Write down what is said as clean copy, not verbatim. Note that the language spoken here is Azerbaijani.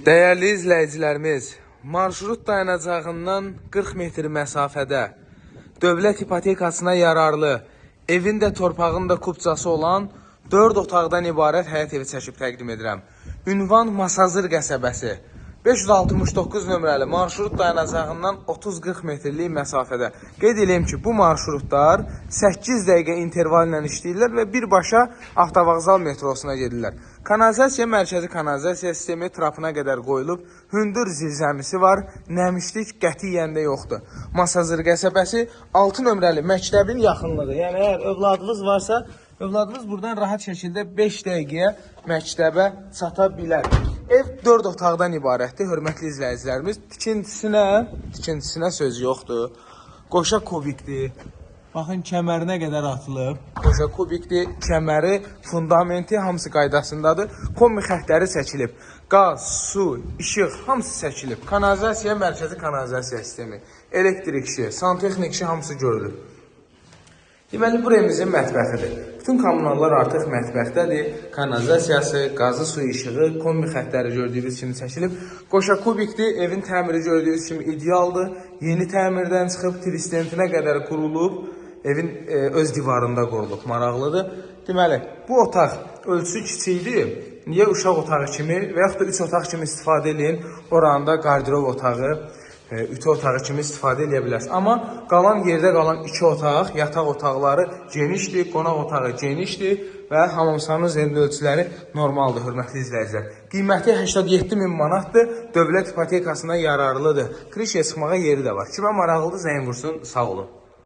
Dəyərli izləyicilərimiz, marşrut dayanacağından 40 metr məsafədə dövlət ipotekasına yararlı, evin də torpağın da kupçası olan 4 otaqdan ibarət həyət evi çəkib təqdim edirəm. Ünvan Masazır qəsəbəsi. 569 nömrəli marşrut dayanacağından 30-40 metrlik məsafədə. Qeyd eləyim ki, bu marşrutlar 8 dəqiqə intervalla işləyirlər və birbaşa avtovağzal metrosuna gedirlər. Kanalizasiya mərkəzi kanalizasiya sistemi trapına qədər qoyulub, hündür zirzəmisi var, nəmişlik qətiyyən də yoxdur. Masazır qəsəbəsi 6 nömrəli məktəbin yaxınlığı. Yəni əgər övladınız varsa, övladınız buradan rahat şəkildə 5 dəqiqəyə məktəbə çata bilər. Ev 4 otaqdan ibarətdir, hörmətli izləyicilərimiz. Tikintisinə söz yoxdur. Qoşa kubikdir. Baxın, kəmərinə qədər atılıb. Qoşa kubikdir, kəməri, fundamenti hamısı qaydasındadır. Kombi xəttləri çəkilib. Qaz, su, işıq hamısı çəkilib. Kanalizasiya, mərkəzi kanalizasiya sistemi, elektrik işi, santexnik işi hamısı görülüb. Deməli, bu evimizin mətbəxidir. Bütün kommunallar artıq mətbəxdədir. Kanalizasiyası, qazı, su, işığı, kombi xəttləri gördüyünüz kimi çəkilib. Qoşa kubikdir. Evin təmiri gördüyünüz kimi idealdır. Yeni təmirdən çıxıb, tristentinə qədər qurulub. Evin öz divarında qurulub. Maraqlıdır. Deməli, bu otaq ölçüsü kiçikdir. Niyə uşaq otağı kimi və yaxud da 3 otaq kimi istifadə eləyin? Oranda qardırob otağı, ütü otağı kimi istifadə edə bilərsiniz. Amma qalan yerdə qalan 2 otaq, yataq otaqları genişdir, qonaq otağı genişdir və hamam sanuzelin ölçüləri normaldır, hörmətli izləyicilər. Qiyməti 87 min manatdır, dövlət ipotekasına yararlıdır. Krişaya çıxmağa yeri də var. Kimə maraqlıdır, zəng vursun, sağ olun.